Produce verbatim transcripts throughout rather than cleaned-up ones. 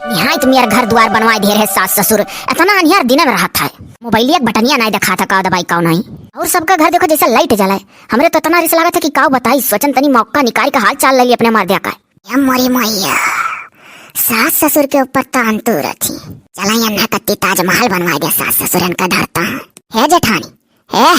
निहायत मियर घर दुआर बनवाए दिहे रहे सास ससुर, एतना अन्हियार दिने में रहत है। मोबाइलिया के बटनिया नाहीं देखात है, काव दबाई काव नाहीं। और सबका घर देखो जैसे लाइट जले, हमरे तो एतना रिस लागत है कि काव बताई। सोचन तनी मौका निकाल के हाल चाल ले ली अपने मर्दिया का। या मोरी मैया, सास ससुर के ऊपर तान तू रथी। चला यन्हा कत्ती ताजमहल बनवाए दे, सास ससुरन का धरता है। हे जेठानी, हे,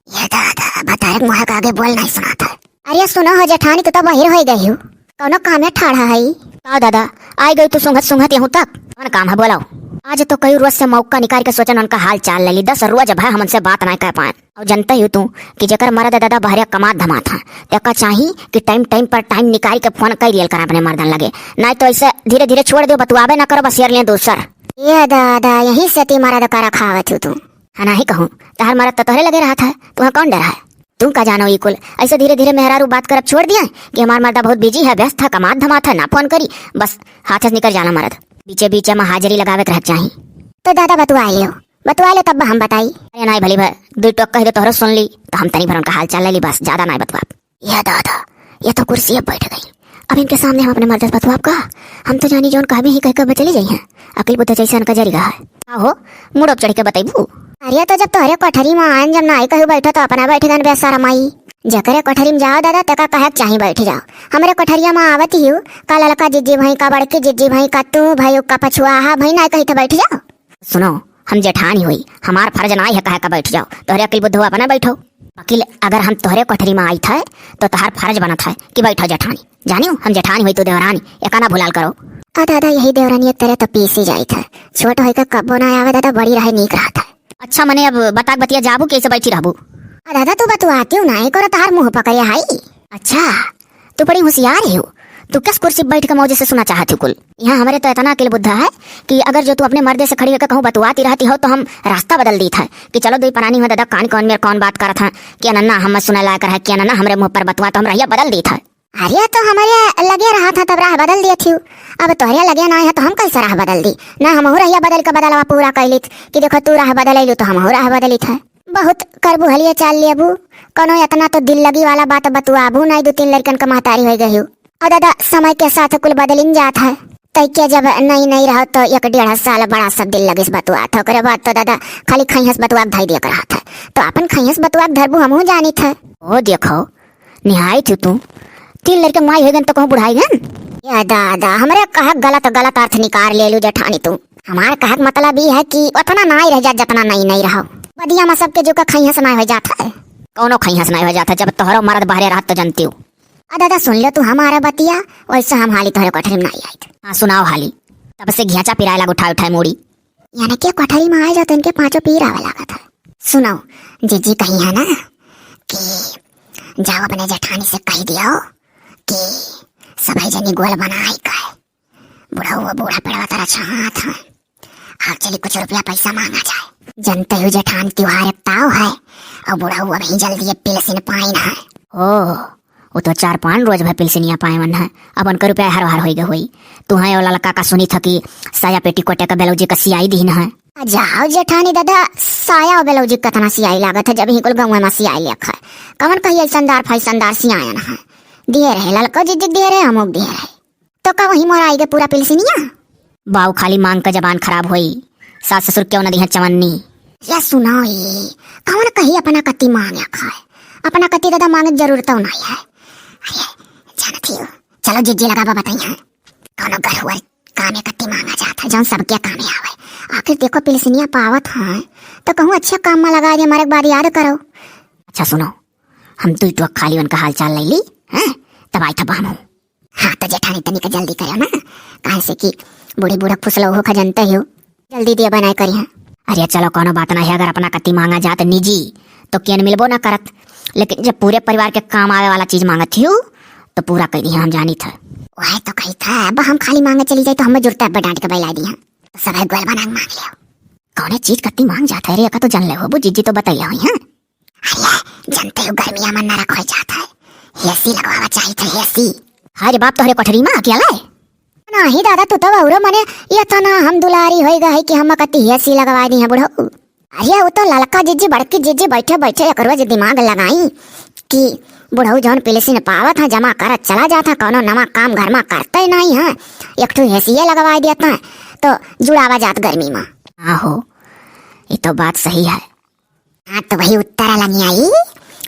ये दादा, बतारक मुँह के आगे बोल नाहीं सुनात है। अरे सुनो हो जेठानी, तू तो बहिर होइ गई हो, कौनो काम में ठाढ़ा है? का दादा, आइ गई तू सूंघत सूंघत यहूँ तक? कौन काम है बोलाओ? आज तो कई रोज से मौका निकाल के सोचन उनका हाल चाल ले ली, दस रोज भय हम उनसे बात नाहीं कर पाए। और जनते ही तू कि जेकर मरद दादा बहरे कमात धमात है, तेका चाही कि टाइम टाइम पर टाइम निकाल के फोन कर लियल कर अपने मर्दन लगे, नाहीं तो ऐसे धीरे धीरे छोड़ दो, बतुआबे ना करो, बस हेर लें दूसर। ये दादा, यही से ती मरद का रखावत हो तू। हाँ, नाहीं कहूँ, तहर मरद तो तोहरे लगे रहत है, तुहाँ कौन डर है? तू का जानो ई कुल, ऐसे धीरे धीरे मेहरारू बात करब छोड़ दिया कि हमार मर्दा बहुत बिजी है, व्यस्त है, कमात धमात है, ना फोन करी, बस हाथे से निकल जाला मरद। बीचे बीचे में हाजिरी लगावे के रह चाही। तो दादा बतुआ लियो, बतुआ ले तब हम बताई। अरे नाहीं भली भाई, दुई टोक कह दे तोहरो सुन ली, तो हम तनी भर उनका हाल चाल ले ली, बस ज्यादा नाहीं बतुआ। या दादा, ये तो कुर्सी अब बैठ गई। अब इनके सामने हम अपने मर्द से बतुआब का? हम तो जानी जौन कहबे ही कह के चली जाई हैं। अकिल बुद्ध जैसे इनका जरिगा है। का हो, मुड़ अब चढ़ के बतैबू? अरे तो जब तोहरे कोठरी में आयन, जब नाई कहू बैठो तो अपना बैठ गन बेशरमाई। जकरे कोठरी में जाओ दादा, तेका कहे के चाही बैठ जाओ। हमरे कोठरिया में आवत ही का ललका जिज्जी भई, का बड़की जिज्जी भई, का तू भई, का पछुआहा भई, नाई कही तो बैठ जाओ। सुनो, हम जेठानी होई, हमार फर्ज नाई है कहे का बैठ जाओ, तोहरे अकिल बुद्धवा बना बैठो। अकिल, अगर हम तोहरे कोठरी में आई थे, तो तोहार फर्ज बनत है कि बैठो जेठानी। जानियो, हम जेठानी होई, तू देवरानी, एका ना भुलाल करो। आ दादा, यही देवरानी एक तरह तो पीसी जाई थे, छोट होई के कब्बो ना आवे दादा, बड़ी रहे नीक रहत है। अच्छा, मने अब बताक बतिया जाबू कि ऐसे बैठी रहबू? आ दादा, तू बतुआती हूँ ना, एक और तोहार मुँह पकड़िया हाई। अच्छा, तू बड़ी होशियार ही हो। तू किस कुर्सी पे बैठ के मौजे से सुना चाहत हो कुल? यहाँ हमरे तो इतना अकिल बुद्धा है कि अगर जो तू अपने मर्दे से खड़ी होकर कहूँ बतुआती रहती हो तो हम रास्ता बदल दीत है कि चलो दुई परानी हो दादा, कान कौन मेर कौन बात करत है, कि अनन्ना हम सुने लायक रहे, कि अनन्ना हमरे मुँह पर बतुआ तो हम रहिया बदल दीत है। अरे तो हमरे लगे रहा था तब राह बदल दिए थी, अब तोहरे लगे ना है तो हम कैसे राह बदल दी? ना हमहू रहिया बदल के बदलवा पूरा कैलित कि देखो तू राह बदल अइलू तो हमहू राह बदलित है। बहुत करबू हलिया चाल लेबू, कोनो इतना तो दिल लगी वाला बात बतुआबू नाई, दू तीन लड़कन का महतारी होइ गई हो। और दादा, समय के साथ कुल बदलिन जात है, तैके जब नई नई रहो तो एक डेढ़ साल बड़ा सब दिल लगिस बतुआत है, ओकरे बाद तो दादा खाली खैहस बतुआ के धई दिया रहत है, तो अपन खैहस बतुआ के धरबू हमहू जानित है। ओ देखो, निहाई थी तू, तीन लड़के माई हो गन तो कहूँ बुढ़ाई गन। या दादा, हमरे कहक गलत गलत अर्थ निकाल लेलू जेठानी तू। हमार कहक मतलब ई है कि उतना नाई रह जा जतना नई नई रहो। बदिया में सबके जो का खैहस नाई हो जात है। कौनो खैहस नाई हो जात है, जब तोहरो मर्द बहरे रहत तो जनती हूँ। आ दादा सुन लो तू हमारा बतिया, वैसे हम हाली तोहरे कोठरी में नाई आइत। हाँ सुनाओ हाली। तब से घियाचा पिराए लाग उठाए उठाए मूड़ी। यानी कि कोठरी में आए जाते इनके पाँचों पीर आवे लागत है। सुनो, जीजी कही है ना कि जाओ अपने जेठानी से कह दियो कि सभी जनी गोल बनाई के बुढ़ऊ बूढ़ा पेड़वा तरह छहात है। आज चली कुछ रुपया पैसा मांगा जाए। जनते हो जेठान त्योहार एक ताव है और बुढ़ऊ अभी जल्दी ये पिलसिन पाइन है। ओ, वो तो चार पाँच रोज भर पिलसिनिया पाए मन है, अब उनका रुपया हर हर होई गए होई। तू है ओ ललका का सुनी था कि साया पेटी कोटे का ब्लाउज का सियाई दीन है। आ जाओ जेठानी दादा, साया और ब्लाउज कतना सियाई लागत है, जब ही कुल गाँव में सियाई लेख है। कवन कही ऐसनदार फैसनदार सियायन है। दिए रहे ललको जिज्जिक दिए रहे, अमुक दिए रहे। तो का वही मोर आई के पूरा पिलसिनिया? बाऊ खाली मांग का जबान खराब होई, सास ससुर क्यों न दिहे चवन्नी। या सुनाओ ये, कवन कही अपना कत्ती मांग खाए, अपना कत्ती दादा मांगे के जरूरत तो नहीं है। अरे जानती हो, चलो जिज्जी लगावा बताई है, कौनो गढ़ुआ कामे कत्ती मांगा जात है, जौन सबके कामे आवे। आखिर देखो पिलसिनिया पावत है, तो कहूँ अच्छे काम में लगा दे, मरे के बाद याद करो। अच्छा सुनो, हम दुई टोक खाली उनका हाल चाल ले ली, हैं? तब आई था बामू। हाँ, तो जेठानी तनिक जल्दी करो ना, काहे से कि बूढ़ी बूढ़ा फुसलो हो खजनते हो, जल्दी दिया बनाए करी है। अरे चलो, कोनो बात ना है, अगर अपना कत्ती मांगा जात निजी, तो केन मिलबो ना करत, लेकिन जब पूरे परिवार के काम आवे वाला चीज मांगत हो, तो पूरा कर दिया, हम जानी था। वह तो कही था, अब हम खाली मांगे चली जाए तो हमें जुरते अब डांट के बैला दिया, तो सब गोल बना के मांग लियो। कौने चीज कत्ती मांग जात है रे, एका तो जान ले हो, वो जीजी तो बताइया हुई है। अरे, जनते हो गर्मिया में नरक हो जात है, एसी लगवावा चाहिए था, एसी। हाय रे बाप, तोहरे कोठरी में अकेला है? नहीं दादा, तू तो औरो मने ये तना हम दुलारी होई गए कि हम कत्ती एसी लगवा दी है बुढ़ऊ। अरे, वो तो ललका जिज्जी, बड़की जिज्जी बैठे बैठे एक रोज दिमाग लगाई कि बुढ़ऊ जौन पिलसिन पावत है, जमा करत चला जात है, कौनो नवा काम घर मा करते नहीं है, एक ठो हेसिये लगवाई देत है, तो जुड़ावा जात गर्मी मा। आहो, ये तो बात सही है। हाँ, तो वही उत्तर लंगियाई,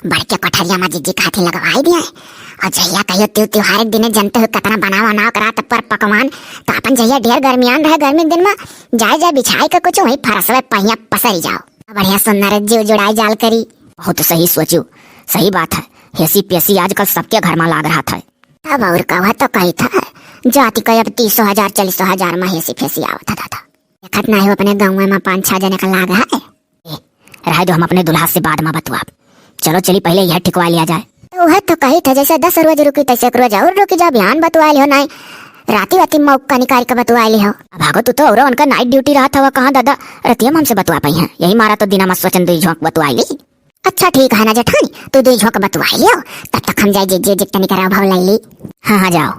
बड़के कोठरिया मा जिज्जी कहती लगवाई दिया। और जहिया कहियो तिउ तिउहार के दिने जनते हुए कितना बनावा नाव करा, तब पर पकवान, तो अपन जहिया ढेर गर्मियान रहे गर्मी के दिन मा, जाए जाए बिछाई के कुछ वही फरसवे पहिया पसरी जाओ। बढ़िया सुंदर जीव जुड़ाई जाल करी। बहुत सही सोचू, सही बात है, हेसी पेसी आजकल सबके घर मा लाग रहत है। तब और का, वह तो कही था, जाति का अब तीसो हजार, चालीसो हजार मा हेसी फेसी आवत है दादा। देखत नाही हो अपने गाँव मा पाँच छह जने का लाग है। ए, रहे दो, हम अपने दुल्हा से बाद मा बतवाब। चलो चली पहले यह ठिकवा लिया जाए। तो वह तो कही था जैसे दस रोज रुकी तैसे एक रोज और रुकी जाओ, बिहान बतवा लियो नाई। राती वाती मौका निकाल के बतवा लियो। अब भागो तू तो, और उनका night duty रहत हवा कहाँ दादा, रतिया मा हमसे बतवा पाई हैं। यही मारा तो दिना मा सोचन दुई झोंक बतवा ली। अच्छा ठीक है ना जेठानी, तू दुई झोंक बतवा लियो, तब तक हम जाए जिज्जी जी तनी करा भाव ले ली। हाँ, हाँ, जाओ।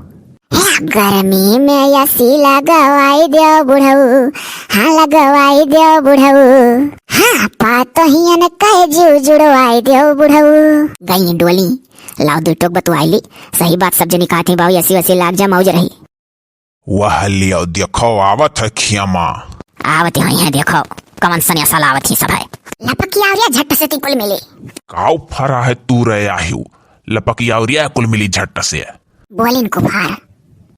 हे गर्मी में एसी लगवाई देव बुढ़ऊ, हाँ लगवाई देव बुढ़ऊ। हाँ, पातोहियन कहे जीव जुड़वाई देव बुढ़ऊ। गई डोली, लाओ दुई टोक बतवाई ली। सही बात सब जनी कहत ही बाऊ, एसी वेसी लाग जा मौज रही। वह लियो देखो आवत है खियामा। आवत ही है देखो, कमन सन्यासा लावत ही सब है। लपकिया और या झट से ती कुल मिली। काउ फरा है तू रे आहिउ, लपकिया और या कुल मिली झट से। बोलिन कुफार।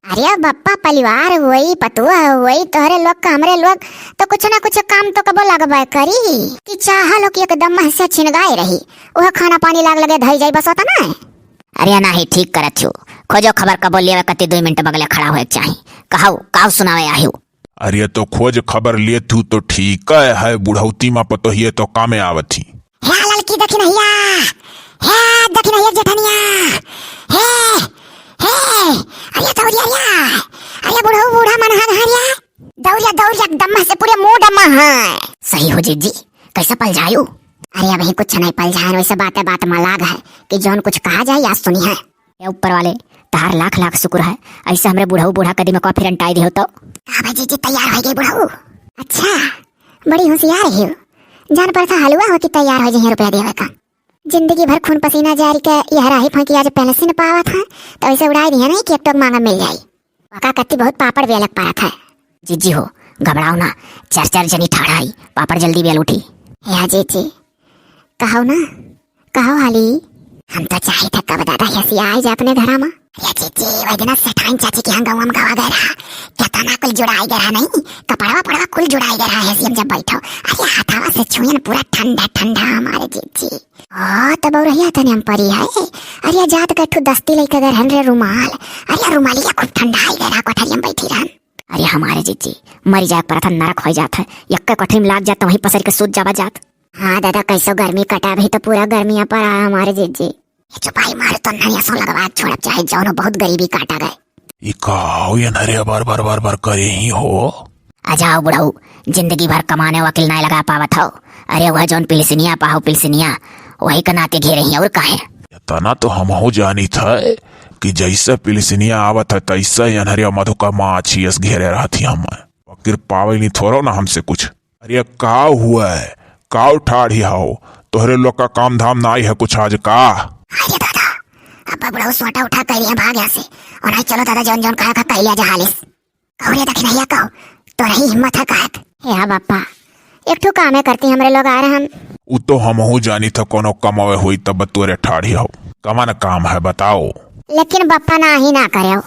अरे बप्पा, परिवार होई, पतुआ होई, तोहरे लोग का हमरे लोग, तो कुछ ना कुछ काम तो कबो लगबे करी। कि चाह लो कि एकदम महसे छिनगाए रही, वह खाना पानी लाग लगे धई जाई, बस होता ना है। अरे नाही, ठीक करत छु। खोजो खबर कबो लियावे कती दुई मिनट बगले खड़ा होए के चाही। कहाउ, काउ सुनावे आहिउ? अरे तो खोज खबर लेत हूँ तो ठीक है, बुढ़ौती मा पतोहिए तो कामे आवत ही। हे ललकी दखिनहिया, हे दखिनहिया जेठनिया, हे, हे, अरे दौरिया रे, अरे बुढ़ऊ बूढ़ा मन हन हरिया, दौरिया दौरिया एकदम से पूरे मूड मा है। सही हो जिज्जी, कैसे पलझायु? अरे अबहीं कुछ नहीं पलझायन, वैसे बाते बात मा लाग है कि जौन कुछ कहा जाए आज सुनी है। हे ऊपर वाले, तहार लाख लाख शुक्र है, ऐसे हमरे बुढ़ऊ बूढ़ा कदी मा कॉफी रंटाई दिहो तो। का भाई जीजी तैयार हो गई बुढ़ऊ? अच्छा, बड़ी होशियार है हो। जान पड़ता हलवा हो कि तैयार हो जाए रुपया देवे का। जिंदगी भर खून पसीना जारी के यह राही फांकी आज पेंशन पावत है, तो ऐसे उड़ाई दिया नहीं कि एक टोक मांगा मिल जाई। वका कत्ती बहुत पापड़ बेलक पारत है। जीजी हो, घबराओ ना, चार चार जनी ठाढ़ाई, पापड़ जल्दी बेल उठी। हे जीजी, कहो ना, कहो हाली। हम तो चाहे थे कब दादा हेसी आए जा अपने घरा मा। अरे जीजी, वही दिन सेठाइन चाची के यहाँ गौवा मा गवा गए रहा, कितना कुल जुड़ाई गए रहा नहीं, कपड़वा पड़वा कुल जुड़ाई गए रहा हेसी हम जब बैठो। अरे हाथावा से छुएन पूरा ठंडा ठंडा हमारे जीजी। ओ, तब और रहिया तने हम परी है। अरे जात के ठू दस्ती लइके गए रहन रे रुमाल। अरे रुमालिया खूब ठंडा आई गए रहा, कोठरिया मा बैठी रहन। अरे हमारे जीजी, मरी जाए पर था नरक हो जात है, यक्के कोठरी मा लाग जात वहीं पसर के सूत जावा जात। हाँ दादा, कैसो गर्मी कटा भी तो पूरा गर्मिया पर आया हमारे जीजी। ये चुपाई मार तो नहीं असो लगवा छोड़, चाहे जौनो बहुत गरीबी काटा गए। ई का हो ये नरे बर बर बर बर करे ही हो? आ जाओ बुढ़ऊ, जिंदगी भर कमाने वकील नाय लगा पावत हो। अरे वह जौन पिलसिनिया पाहो पिलसिनिया, वही का नाते घेरे ही और काहे? इतना तो हमहू जानित है कि जैसे पिलसिनिया आवत है तैसे अनहरिया मधु का माछी अस घेरे रहत ही हम। वकील पावे नहीं थोड़ो ना हमसे कुछ। अरे का हुआ है? का उठाड़ी हाओ? तोहरे लोग का काम धाम नाई है कुछ आज का? अरे दादा, अब बुढ़ऊ सोटा उठा कर यहाँ भाग यहाँ से। और आई चलो दादा, जौन जौन कहा था कैलिया जहालिस। कहो रे दखिनहिया कहो, तोर ही हिम्मत है कहत। हे हा बापा, एक ठो कामे करती हमरे लोग आ रहे हम। उ तो हमहू जानी था कोनो कमावे हुई तब तोरे ठाड़ी हो। कमन काम है बताओ। लेकिन बप्पा नाही ना करेउ।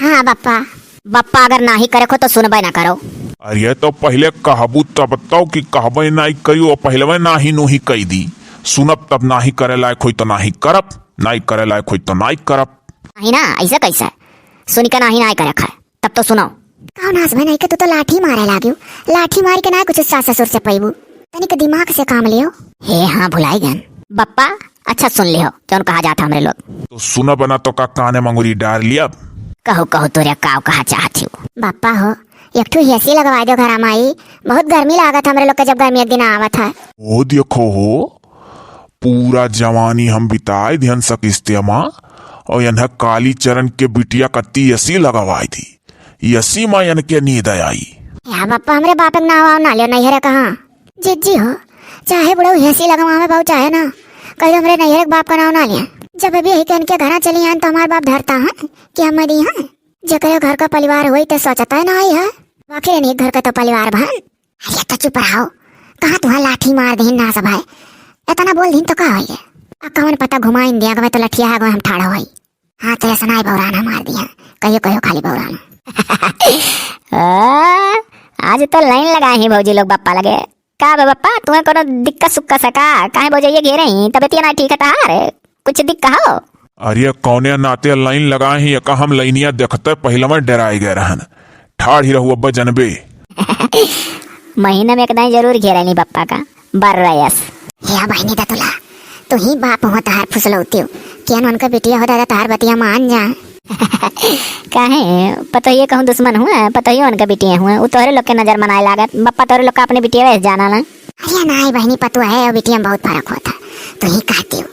हाँ बप्पा। बप्पा अगर नाही करेक हो तो सुनबे ना करो। अरे तो पहिले कहबू तब तो कि कहबे नाही करियो, पहिले नाही नोही कही दी। सुनब तब नाही करे लायक होई तो नाही करब, नाही करे लायक होई तो नाही करब। नाही ना, ऐसे कैसे? सुनी के नाही नाही करेक है, तब तो सुनो। कौन हंस भनाई के तू तो लाठी मारे लागियो, लाठी मार के ना कुछ सास ससुर से पैबू। तनिक दिमाग से काम लियो। हे हाँ, भुलाई गन। बप्पा, अच्छा सुन लिहो, जौन कहा जात हमरे लोग। तो सुनब ना तो का काने मंगुरी डार लियब? कहो, कहो, तोरे काव कहा चाहत हो? बप्पा हो, एक ठो हेसी लगवा दो घरा माई, बहुत गर्मी लागत हमरे लोग के जब गर्मी एक दिन आवत है। ओ देखो हो, पूरा जवानी हम बिताए दिहन सकिस्ते मा, और यन्हा काली चरण के बिटिया कत्ती एसी लगवाई दी। एसी मा यनके नींद आई। या बापा, हमरे बाप के नाव आव ना लियो, नैहरे कहाँ? जिज्जी हो, चाहे बुढ़ऊ हेसी लगवावे बाऊ, चाहे ना, कहियो हमरे नैहरे के बाप का नाव ना लिया। जब अभी यही के इनके घरा चली आन तो हमार बाप धरता है कि हम मरी हैं। जेकरे घर का परिवार होई तो सोचता ही ना आई है। आखिर इन्हीं घर का तो परिवार बहन। अरे तो चुप रहो, कहाँ तुहां लाठी मार दीन ना सब है। इतना बोल दीन तो का होई रे? अब कौन पता घुमाइन दिया गवे तो लठिया है गवे हम ठाढ़ो होई। हाँ तो ऐसा ना बौरान मार दिया, कहियो कहियो खाली बौरान। आ, आज तो लाइन लगाए ही भौजी लोग बप्पा लगे। का बे बप्पा, तुम्हें कोनो दिक्कत सुक्कत है का? काहे भौजैया घेरे ही? तबियतिया ना ठीक है तहार? कुछ दिक्कत हो? अरे कौने नाते लाइन लगाए ही, एका हम लाइनिया देखते पहिले में डराए गए रहन। ठाढ़ ही रहू अब्बा जनबे। महीना में एक दाई जरूर घेरे ली बप्पा का, बर रयस। हे बहिनी दतुला, तू ही बाप हो तहार फुसलौतियो। केन उनका बिटिया हो दादा तहार बतिया मान जा। काहे? पतोहिए कहूँ दुश्मन हुआ, पतोहिए उनका बिटिया हुआ। उ तोहरे लोग के नजर मनाए लागत, बप्पा तोहरे लोग का अपने बिटिया वैसे जाना ना। अरे नाई बहिनी, पतोह है और बिटिया में बहुत फर्क होता, तू ही कहती हो।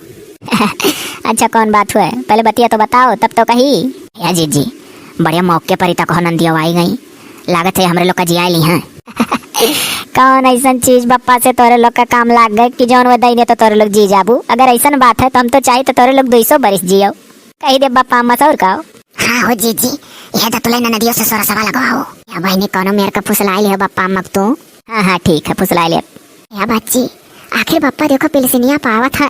अच्छा कौन बात हुआ, पहले बतिया तो बताओ तब तो कही। या जीजी, बढ़िया मौके पर ही तक हो नंदिया आई गई, लागत है हमरे लोग का जिया ली हैं। कौन ऐसन चीज बप्पा से तोरे लोग का काम लाग गए कि जौन वो दई दे तो तोरे लोग जी जाबू? अगर ऐसन बात है तो हम तो चाही तो तोरे लोग दुई सौ बरिस जियो। कही दे बप्पा मसौर का। हाँ हो जीजी, यह दतुलई ननदियो से सोरा सवा लगवाओ। या बहिनी कौनो मेर का फुसलाई लियो बप्पा अम्मा तू। हाँ हाँ ठीक है फुसलाई ले। या बच्ची, आखिर बप्पा देखो पिलसिनिया पावत है।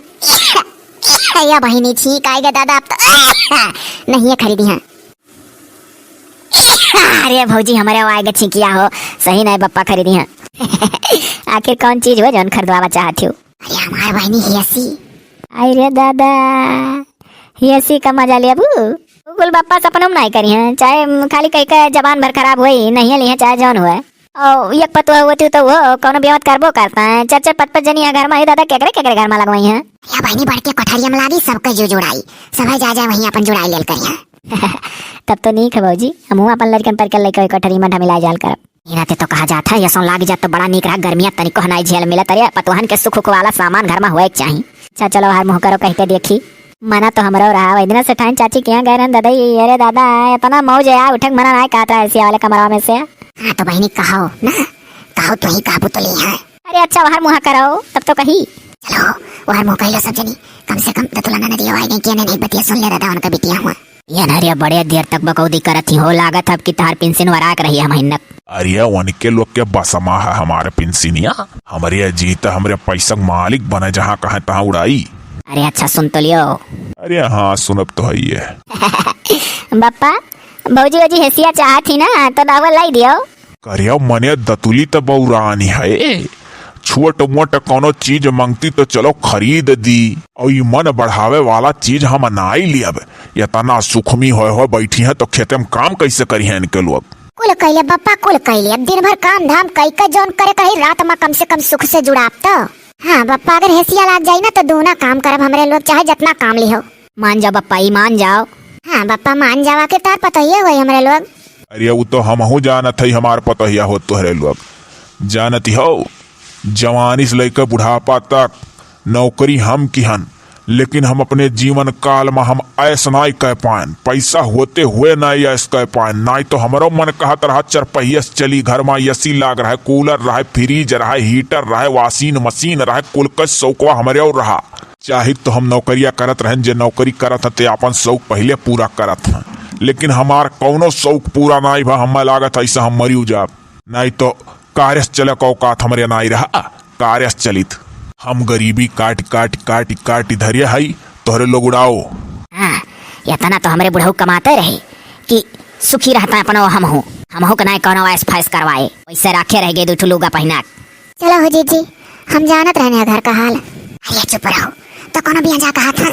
या बहिनी छींक आएगा दादा अब तो। नहीं है खरीदी है। अरे भौजी हमरे आएगा छींकिया हो, सही नहीं बप्पा खरीदी है। आखिर कौन चीज हो जौन खरीदवावा चाहत हो? अरे हमार बहिनी हेसी। आई रे दादा, हेसी का मजा लेबू? कुल बप्पा सपनों में नाई करी हैं, चाहे खाली कही के जबान भर खराब होई, नहीं ली है चाहे जौन हुए। और एक पतुआ होती तो वो कौनो बेवत करबो करता है, चार चार पाँच पाँच जनी है घर में, ही दादा केकरे केकरे घर में लगवाई हैं। या बहिनी बढ़ के कोठरिया में लागी, सबके जो जुड़ाई, सबै जा जा वहीं अपन जुड़ाई लेल करिया। तब तो नीक है भौजी, हमहू अपन लड़कन पर के लेके कोठरी में ढमिला जाल करब। ई नाते तो कहा जात है, यसो लाग जात तो बड़ा नीक रहा, गर्मिया तनिको हनाई झेल मिलत। अरे पतुहन के सुख उख वाला सामान घर में होए के चाही। अच्छा चलो हर मुँह करो कहते देखी। मना तो हमरो रहा, वही दिन सेठाइन चाची के यहाँ गए रहन ददई, अरे दादा, इतना मौज आया, उठक मना ना कहत रहा एसी वाले कमरा में से। हाँ तो बहिनी कहो ना, कहो तो ही कहबू तो ली है। अरे अच्छा वहर मुँह करो, तब तो कही। चलो, वहर मुँह कहिलो सब जनी, कम से कम दतुला ननदियो आई गई कि नहीं बतिया सुन ले दादा, उनका बिटिया हुआ। ये ना रे, बड़े देर तक बकौदी करत ही हो, लागत अब कि तहार पिंसिन वराक रही है महीनक। अरे उनके लोग के बसमा है हमारे पिंसिनिया, हमरे जीत हमरे पैसा के मालिक बने, जहाँ कहे तहाँ उड़ाई। अरे अच्छा सुन तो लियो। अरे हाँ सुनब तो है ये। बप्पा, भौजी वौजी हेसिया चाहत ही ना तो दावल लाई दियो। करिया मने दतुली त बौरानी है, छोट मोट कौनो चीज मंगती तो चलो खरीद दी, और ई मन बढ़ावे वाला चीज हम नाई लियब। इतना सुखमी होए हो बैठी हैं तो खेते में काम कैसे करी हैं इनके लोग? कुल कैले बप्पा, कुल कैले। अब दिन भर काम धाम कई के जौन करे कही, रात में कम से कम सुख से जुड़ाब तो। हाँ बप्पा, अगर हेसिया लाग जाई ना तो दूना काम करब हमरे लोग, चाहे जितना काम लिहो। मान जाओ बप्पा, ई मान जाओ। हाँ बप्पा मान जावा के तार पतोहिए होई हमरे लोग। अरे उ तो हमहू जानत हई हमार पतोहिया हो तोहरे लोग। जानत हो, जवानी से लेकर बुढ़ापा तक नौकरी हम किहन, लेकिन हम अपने जीवन काल में हम ऐस नाई कह पाएन, पैसा होते हुए नाई ऐस कह पाएन। नाई तो हमरो मन कहत रहा चरपहिया से चली, घर में एसी लाग रहे, कूलर रहे, फ्रिज रहे, हीटर रहे, वाशिंग मशीन रहे, कुल के शौकवा हमरे और रहा। चाहे तो हम नौकरिया करत रहन, जे नौकरी करत ह ते आपन शौक पहिले पूरा करत ह, लेकिन हमार कौनो शौक पूरा नाई भा। हमें लागत ऐसा हम मरियो जाब, नाई तो कार्य से चले का औकात हमरे नाई रहा। कार्य से चलित हम गरीबी काट काट काट काट धरे हई, तोहरे लोग उड़ाओ। हाँ, इतना तो हमरे बुढ़ऊ कमाते रहे कि सुखी रहता अपनो हमहू, हमहू के नाई कौनो ऐस फैस करवाए, वैसे राखे रह गए दू ठो लुगा पहिना के। चलो हो जीजी, हम जानत रहने हैं घर का हाल। अरे चुप रहो, तो कौनो बियाजा कहा था?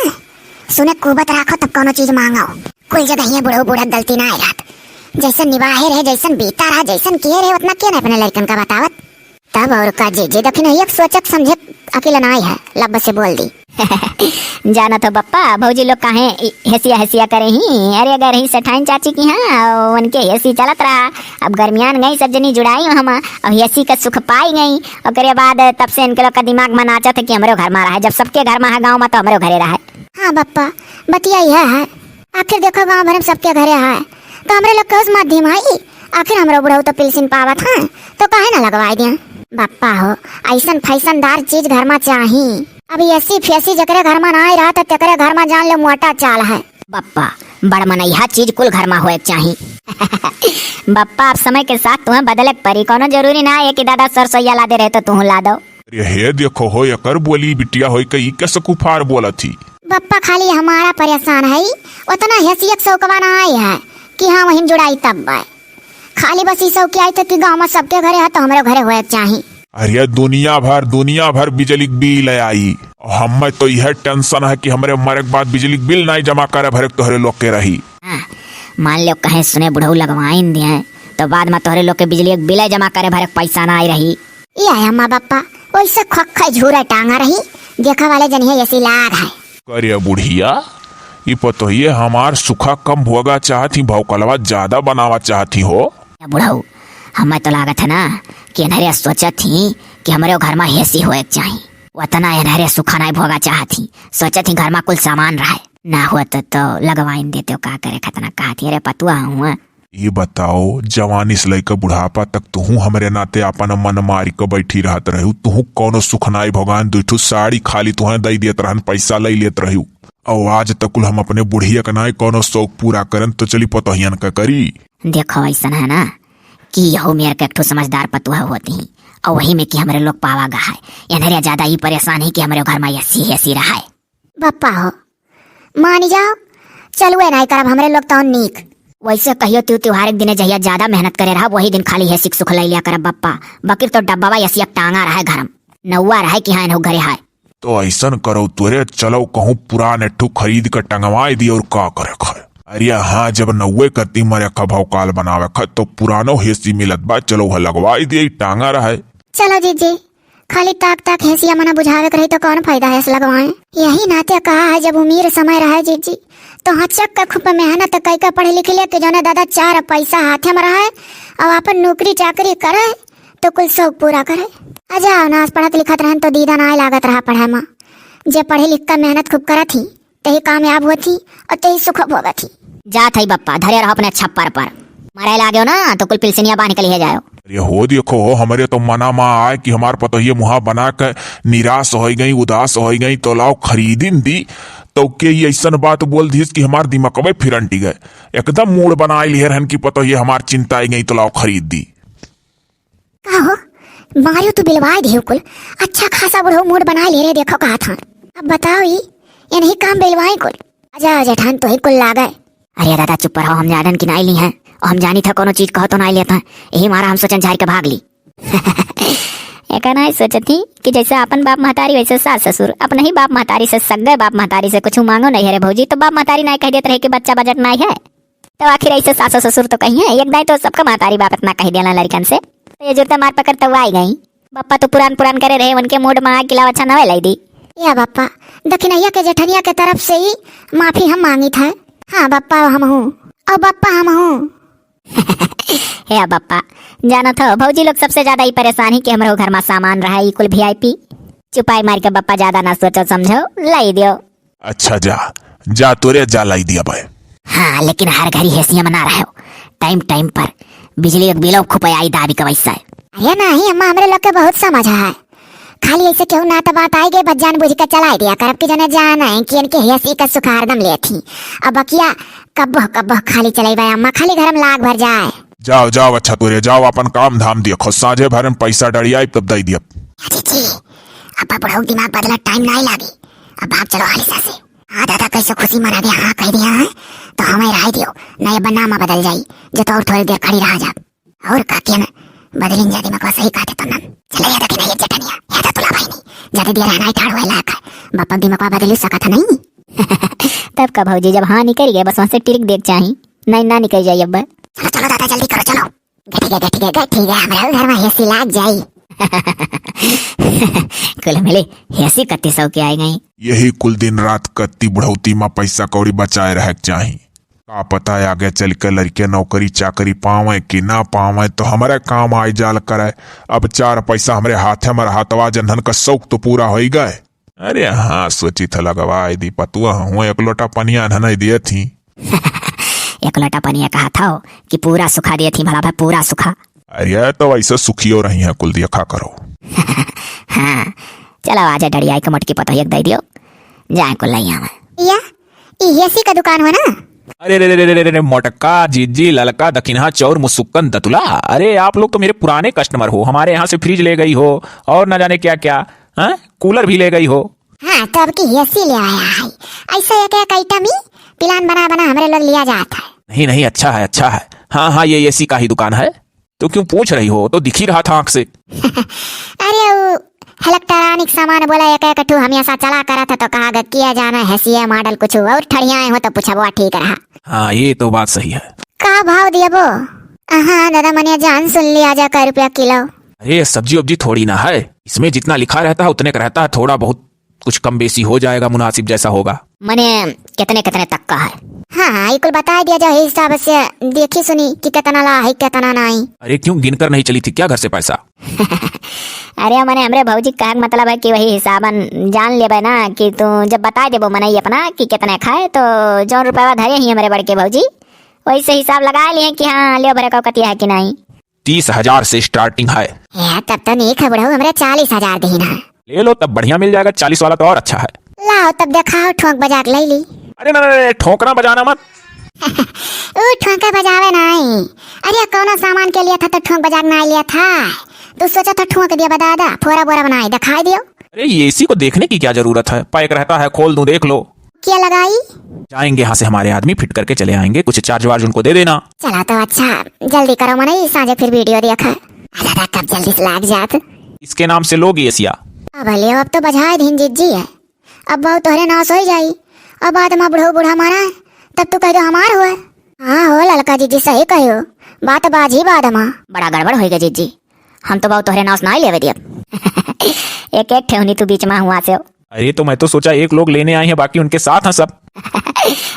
सुने कुबत राखो तब कौनो चीज मांगो। कुल जगह ये बुढ़ऊ बूढ़ा गलती ना आए रहत। जैसे निबाहे रहे, जैसन बीता रहा, जैसन किए रहे, उतना के नहीं अपने लड़कन का बतावत। तब और का जीजी, दखिन एक सोचक समझे अकिल ना आई है, लब से बोल दी। जानत हो बप्पा, भौजी लोग काहे इ-, हेसिया हेसिया करे ही? अरे अगर ही सेठाइन चाची की हाँ, उनके हेसी चलत रहा। अब गर्मियान गई, सब जनी जुड़ाई हम, अब हेसी का सुख पाई गई। ओकरे बाद तब से इनके लोग का दिमाग में नाचत है कि हमरे घर में रहे, जब सबके घर में है गाँव में तो हमरे घरे रहे। हाँ बप्पा, बतिया यह है, आखिर देखो गाँव भर में सबके घरे है, तो हमरे लोग के उस माध्यम आई, आखिर हमरो बुढ़ऊ तो पिलसिन पावत है, तो काहे ना लगवाई दिया? बप्पा हो, ऐसन फैशनदार चीज घर में चाही। अब एसी फेसी जेकरे घर मा नाई रहा, त तेकरे घर मा जान ले मोटा चाल है। बप्पा, बड़ मनइहा चीज कुल घर मा होए के चाही। बप्पा, अब समय के साथ तुहें बदले के परी। कौनो जरूरी ना है कि दादा सरसोईया लादे रहे तो तुहूँ ला दो। अरे हे देखो हो, एकर बोली बिटिया होई के ई कैसे कुफार बोलत ही? बप्पा, खाली हमारा परेशान है, उतना हैसियत सौकवा ना आई है कि हाँ वहीं जुड़ाई तब बाय। खाली बस ई सौक आई थे कि गाँव मा सबके घरे है तो हमरे घरे होए के चाही। अरे दुनिया भर, दुनिया भर बिजली के बिल आई। हमें तो यह टेंशन है कि हमरे मरे के बाद बिजली के बिल नाई जमा करे भरे के तोहरे लोग के रही। हाँ, मान लो कहीं सुने बुढ़ऊ लगवाइन दिए, तो बाद मा तोहरे लोग के बिजली के बिल जमा करे भरे के पैसा नाई रही। ई है अम्मा बप्पा, वैसे खक्खा झूरा टांगा रही, देखा वाले जनिए एसी लाग है। करे बुढ़िया, ई पतोहिए हमार सुखा कम भोगा चाहत ही, भौकलवा ज्यादा बनावा चाहत ही हो। ए बुढ़ऊ, हमें तो लागत है ना कि एनहरे सोचत ही कि हमरे घर मा एसी होए के चाही। वतना एनहरे सुखा नाई भोगा चाहत ही, सोचत ही घर मा कुल सामान रहे। ना होत तो लगवाइन देते हो, का करे खतना कहत ही। अरे पतुआ हुआ। ई बताओ, जवानी से लइके बुढ़ापा तक तुहू हमरे नाते आपन मन मारी के बैठी रहत रहू। तुहू कौनो सुख नाई भोगान, दुई ठो साड़ी खाली तुहें दई देत रहन, पैसा लई लेत रहू। और आज तक कुल हम अपने बुढ़िया के नाई कौनो शौक पूरा करन, तो चली पतोहियन का करी। देखो, ऐसन है ना कि यहू मेर के एक ठो समझदार पतुआ होती ही, और वही में कि हमरे लोग पावा गा है। एनहरे ज्यादा ई परेशान ही कि हमरे घर मा एसी एसी रहा है। बप्पा हो, मानी जाओ, चलुए नाई करब हमरे लोग तौन नीक। वैसे कहियो तू त्योहार के दिने जहिया ज्यादा मेहनत करे रहा, वही दिन खाली हेसिक सुख लई लिया करब बप्पा। बकिर तो डब्बा एसिया टांगा रहे घरम, नौवा रहे कि हाँ एनहु घरे हाय। तो ऐसन करो तोरे, चलो कहूँ पुरान एठू खरीद के टंगवाई दी और का करे खाए। अरे हाँ, जब नौवे करती मरे खा भौकाल बनावे खा, तो पुरानो हेसी मिलत बा, चलो वह लगवाई दी, टांगा रहे। चलो जीजी, खाली ताक ताक हेसिया मना बुझावे के रही तो कौन फायदा है इस लगवाए? यही नाते कहा है, जब उम्र समय रहे जीजी, तो हचक का खूब मेहनत कई का पढ़ लिख ले के जौने दादा चार पैसा हाथे में रहे और अपन नौकरी चाकरी करे तो कुल शौक पूरा करे। आ जाओ ना, आज पढ़त लिखत रहन तो दीदा ना लागत रहा पढ़े में। जे पढ़े लिख का मेहनत खूब करत ही, तेही कामयाब होत ही और तेही सुख भोगत ही। जात है बप्पा, धरे रहो अपने छप्पर पर। मरे लाग्यो ना तो कुल पिलसिनिया बांध के लिए जाओ। अरे हो देखो हो, हमरे तो मना मा आए कि हमार पतोहिए मुहा बना के निराश होइ गई, उदास होइ गई, तो लाओ खरीदिन दी। तो के ई ऐसन बात बोल दिस कि हमार दिमागवे फिरंटी गए। एकदम मूड बनाए लिहे रहन कि पतोहिए हमार चिंता आई गई, तो लाओ खरीद दी। का हो, मारियो तू बिलवाए दियो कुल। अच्छा खासा बुढ़ऊ मूड बनाए ले रहे, देखो कहा था। अब बताओ ई, ये नहीं काम बिलवाए कुल। आजा जेठान, तो ही कुल लागे। अरे दादा चुप रहो, हम जानन कि नाई ली हैं। और हम जानी था कोनो चीज कहो तो नाई लेता है, यही मारा हम सोचन झाड़ के भाग ली। एका नाई सोचत ही कि जैसे अपन बाप महतारी वैसे सास ससुर, अपने ही बाप महतारी से, सग्गे बाप महतारी से कुछ मांगो नहीं है रे भौजी, तो बाप महतारी नाई कह देत रहे कि बच्चा बजट नाई है। तो आखिर ऐसे सास ससुर तो कही है, एक दाई तो सबका महतारी बाप इतना कह देला लड़कन से। तो ये जुरते मार पकड़ तो आई गई। बप्पा तो पुरान पुरान करे रहे, उनके मूड में आग गिलाव अच्छा नवे लाई दी। या बप्पा, दखिनैया के जेठनिया के तरफ से ही माफी हम मांगी था। हाँ बप्पा हम हूँ, और बप्पा हम हूँ। हे बप्पा, जानो थो भौजी लोग सबसे ज्यादा ही परेशान ही कि हमरो घर में सामान रहा ई कुल वीआईपी। चुपाई मार के बप्पा ज्यादा ना सोचो समझो, लाई दियो। अच्छा जा, जा तोरे जा लाई दिया बे। हाँ, लेकिन हर घड़ी हेसिया में ना रहो, टाइम टाइम पर बिजली के बिलो खुपे आई दाबी के वैसे। अरे नहीं अम्मा, हमरे लोग के बहुत समझ है, खाली ऐसे केहू ना तो बात आई गई, बस जान बुझ के चलाई दिया करब कि जने जान है कि इनके हेसी का सुख हरदम लेत ही। अब बकिया कब्बो कब्बो खाली चलेबे अम्मा, खाली घर में लाग भर जाए। जाओ जाओ, अच्छा तोरे जाओ, अपन काम धाम देखो, साँझे भरे में पैसा डरियाई तब दई दियब। जीजी, अब बुढ़ऊ दिमाग बदला टाइम नाई लागी। अब आप चलो हाली से। हाँ दादा, कैसे खुशी मनाबे, हाँ कह दिया है तो हमें राय दियो, नहीं अब नामा बदल जाई, जो तो और थोड़ी देर खड़ी रहा जा। और का किया ना, बदलिन जा दिमाग सही कहते तो ना। चले या दखिनैया जेठनिया, या तो तुला भाई नहीं, ज्यादा देर रहना ही ठाड़ हुए लायक है, बापा दिमाग बदली सकत है नहीं। तब का भौजी जब हाँ निकल गए, बस वहाँ से टिरिक देख चाही, नहीं ना निकल जाई अब। चलो चलो दादा जल्दी करो चलो। गठी गया, गठी गया, गठी गया, हमरा घर में हेसी लाग जाई। कुल मिली हेसी कत्ती सौ के आई गई। यही कुल दिन रात कत्ती बुढ़ौती में पैसा कौड़ी बचाए रहे के चाही। का पता आगे चल के लड़के नौकरी चाकरी पावे कि ना पावे, तो हमरे काम आई जाल करे। अब चार पैसा हमरे हाथे में रहतवा, जनहन का शौक तो पूरा होई गए। अरे हाँ, सोची था लगवाई दी पतुआ, हुआ एक लोटा पनिया नहीं दिए थी। एक लोटा पनिया कहा था कि पूरा सुखा दिए थी, भला भाई पूरा सुखा। अरे तो वैसे सुखियो रही है कुल, देखा करो। हाँ, चलो, आजे डरियाई के मोटकी पतोहिया के दे दियो, जाए कुल लइया में। या, ई हेसी का दुकान हुआ ना? अरे रे रे रे रे रे, मोटका, जिज्जी, ललका, दखिनहा, चौर, मुसुक्कन, दतुला, अरे आप लोग तो मेरे पुराने customer हो, हमारे यहाँ से fridge ले गई हो और ना जाने क्या क्या, हाँ, cooler भी ले गई हो। हाँ, तो अब की हेसी ले आया है। ऐसा एक एक item ही plan बना बना हमरे लोग लिया जात है। नहीं नहीं, अच्छा है, अच्छा है। हाँ हाँ, ये एसी का ही दुकान है। तो क्यों पूछ रही हो? तो दिख ही रहा था आंख से। अरे, वो electronic सामान बोला, एक एक ठू हमेशा चला करत है, तो कहा ग किया जाना है, सीए model कुछ और ठड़ियाए हो तो पूछबो ठीक रहा। हाँ, ये तो बात सही है। का भाव दियबो? हाँ दादा, मनिया जान सुन लिया जा, कै रुपया किलो। अरे, सब्जी उब्जी थोड़ी ना है, इसमें जितना लिखा रहता है उतने का रहता है, थोड़ा बहुत कुछ कम बेसी हो जाएगा, मुनासिब जैसा होगा। मने कितने कितने तक का है? हाँ, हाँ, ये कुल बताइ दिया जाए हिसाब से, देखी सुनी कि कितना ला है, कितना नाई। अरे क्यों, गिनकर नहीं चली थी क्या घर से पैसा? अरे मने हमरे भौजी कहक मतलब है कि वही हिसाबन जान लेबे ना कि तू जब बताइ देबो मनई अपना कि कितने खाए, तो जौन रुपया धरे ही हमरे बड़के भौजी, वही से हिसाब लगाइ लिए कि हाँ, लियो भरे का कतिया है कि नाई। तीस हजार से starting है। ए, तब तो नीक है बुढ़ऊ, हमरे चालीस हजार दीन है। ले लो, तब बढ़िया मिल जाएगा, चालीस वाला तो और अच्छा है। लाओ तब देखाओ, ठोंक बजा के ले ली। अरे ना, ना, ना, ठोंकना बजाना मत। ऊ ठोंका बजावे नाई। अरे कौनो सामान के लिया था तो ठोंक बजा के नाई लिया था। तू सोचा था ठोंक दिया बा दादा, फोरा बोरा बनाई दिखाई दियो। अरे एसी को देखने की क्या जरूरत है, pack रहता है, खोल दूं, देख लो। क्या लगाई? जाएंगे यहाँ से हमारे आदमी, fit करके चले आएंगे, कुछ charge वार्ज उनको दे देना। चला तो अच्छा, जल्दी करो मनई, साँझे फिर video देखा। अरे दादा, कब जल्दी से लाग जात। इसके नाम से लोग ये सिया। अब लियो, अब तो बजाए दिन जिज्जी है, अब बहुत तोहरे नास हो जाई। अब बाद में बुढ़ऊ बूढ़ा मरा है, तब तू कह दो हमार हुआ। हाँ हो ललका जिज्जी, सही कहो, बात बाजी बाद में। बड़ा गड़बड़ होइगा जिज्जी, हम तो बाऊ तोहरे नास ना ही लेवे दियब। एक एक ठेहुनी तू बीच में हुआ से हो। अरे तो मैं तो सोचा एक लोग लेने आए हैं, बाकी उनके साथ हैं सब।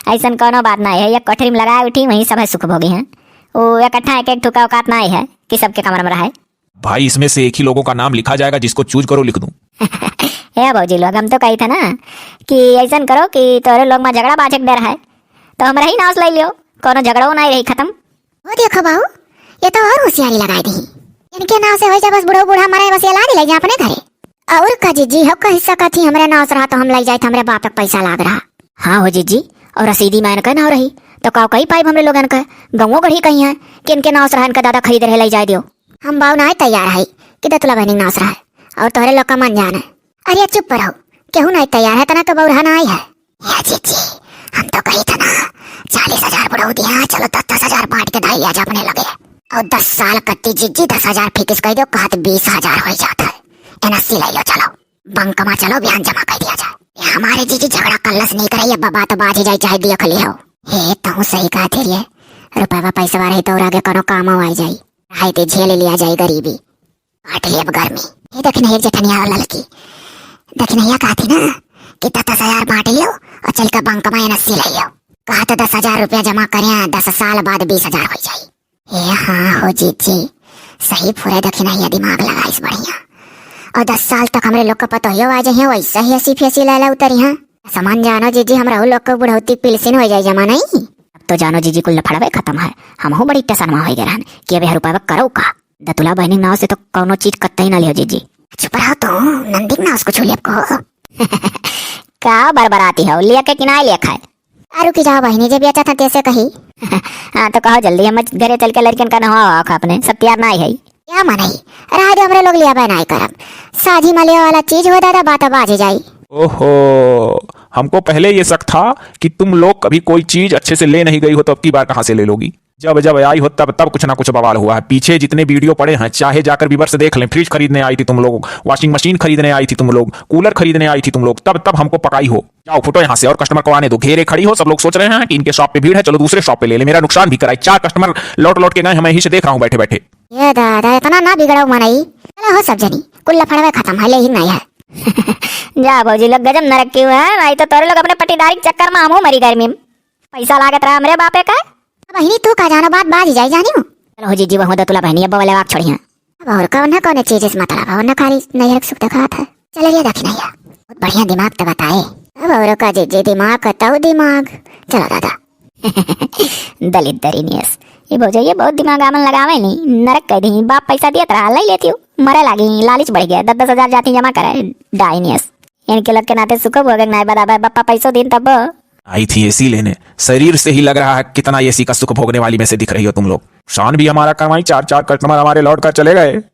ऐसन कौनो बात ना है, ये कोठरी में लगाए उठी, वहीं सब है सुख भोगी हैं। वो इकट्ठा एक एक ठुका औकात ना है कि सबके कमर में रहे। भाई, इसमें से एक ही लोगों का नाम लिखा जाएगा, जिसको choose करो, लिख दूं। ए भौजी लोग, हम तो कही था ना कि ऐसन करो कि तोहरे लोग में झगड़ा बाझे के डर है, तो हमरा ही नाव से ले लियो, कौनो झगड़ो नहीं रही, खत्म। वो देखो बाऊ, ये तो और होशियारी लगाई दी। इनके नाव से हो जा, बस बुढ़ऊ बूढ़ा मरे, बस ये ला ले जा अपने घरे। और का जिज्जी, हो कह सकत ही हमरे नाव से रहा तो हम ले जाइत, हमरे बाप के पैसा लाग रहा। हाँ हो जिज्जी, और रसीदी में इनका नाव रही तो का कही पाइब हमरे लोगन का? गंवो गढ़ी कही है कि इनके नाव से रहा, इनका दादा खरीद रहे, ले जाए दियो। हम बाऊ नाय तैयार है कि दतुला बहिनी के नाव से रहा और तोहरे लोग का मन जान है। अरे चुप रहो, केहू नाय तैयार है, तना के बौरहा नाय है। या जिज्जी, हम तो कही था ना, चालीस हजार बुढ़ऊ दिया, चलो दस दस हजार बांट के धाई लिया जा अपने लगे। और दस साल कत्ती जिज्जी, दस हजार फिक्स कह दो, कहत बीस हजार हो जात है। एनएससी ले लो, चलो बंकमा, चलो बिहान जमा कर दिया जाए। ये हमारे जिज्जी झगड़ा कल्लस नहीं करे, ये बाबा तो बाजी जाए, चाहे दिया खली हो। हे, तहूँ सही कहा थे रे, रुपया पैसा रही तो और आगे कोनो काम आई जाए, रही ते झेल लिया जाए गरीबी। बांट लेब गर्मी। हे दखिनैया जेठनिया और ललकी, दखिनैया कहती ना कि दस दस हजार बांट लियो और चल के बंकमा एनएससी ले लियो। कहा तो दस हजार रुपया जमा करे, दस साल बाद बीस हजार हो जाई। ए हाँ हो जीत जी, सही फुरे दखिनैया दिमाग लगाइस बढ़िया। और दस साल तक हमरे लोग का पतोहियो आ जाइए, वैसे ही हंसी फेसी लैला उतरी हैं। समान जानो जीजी, हमरा लोग को बुढ़ौती पिलसिन हो जाए जमा नहीं। अब तो जानो जीजी, कुल लफड़वे खत्म है। हमहू बड़ी टेंशन में हो गए रहन कि अब यह रुपया करो का। दतुला बहनी नाव से तो कौनो चीज कत्ते ही ना लियो जीजी। चुप रहो तो, नंदी के नाव से कुछ लेब को। का बरबराती हो, लिया के कि ना लिया खाए? आ रुकी जाओ बहनी, जब बेचा था तैसे कही। हाँ तो कहो जल्दी, हम घरे चल के लड़कन का नहवा खा अपने, सब तैयार ना ही है। क्या मनई, रहा दे, हमरे लोग लिया बे ना करब। साझी मलिया वाला चीज हो दादा, बात बाज जाई। ओहो, हमको पहले ये शक था कि तुम लोग कभी कोई चीज अच्छे से ले नहीं गई हो, तो अब की बार कहाँ से ले लोगी? जब जब आई हो तब तब कुछ ना कुछ बवाल हुआ है। पीछे जितने वीडियो पड़े हैं, चाहे जाकर विवर्स देख लें। फ्रिज खरीदने आई थी तुम लोग, वॉशिंग मशीन खरीदने आई थी तुम लोग, कूलर खरीदने आई थी तुम लोग, तब तब हमको पकाई हो। जाओ फुटो यहाँ से और कस्टमर को आने दो। घेरे खड़ी हो, सब लोग सोच रहे हैं कि इनके शॉप पे भीड़ है, चलो दूसरे शॉप पे ले ले, मेरा नुकसान भी कराई। चार कस्टमर लौट लौट के गए हैं, मैं यहीं से देख रहा हूँ बैठे बैठे। ये दादा, इतना ना बिगड़ो मनई। चलो हो सब जनी, कुल लफड़वे खत्म है, ले ही नहीं है। जा भौजी लोग, गजब नरक की हुआ है भाई, तो तोरे लोग अपने पट्टीदारी के चक्कर में हमहू मरी गर्मी में। पैसा लागत रहा हमरे बापे का। अब बहिनी तू का जानो, बात बाज ही जाई जानी हूँ। चलो हो जीजी, वहू दतुला बहनी, अब वाले वाक छोड़िया। अब और कौन है, कौन चीज इस मतलब है, और न खाली नैहर के सुख दिखात है। चल रे दखिनैया, बहुत बढ़िया दिमाग तो बताए। अब और का जीजी, दिमाग का तऊ दिमाग। चलो दादा। दलित दरिनियस, ये भौजैया बहुत दिमाग आमन लगावे नी, नरक कह दी। बाप पैसा दियत रहा, ले लेती हूँ। मरे लागी, लालिच बढ़ि गया, दस दस हजार जाती जमा करे, डाइनियस। इनके लग के नाते सुख भोगे नाय बराबर, बप्पा पैसो दिन तब। आई थी एसी लेने, शरीर से ही लग रहा है कितना एसी का सुख भोगने वाली में से दिख रही हो तुम लोग। शान भी हमारा कमाई, चार चार कस्टमर हमारे लौट कर चले गए।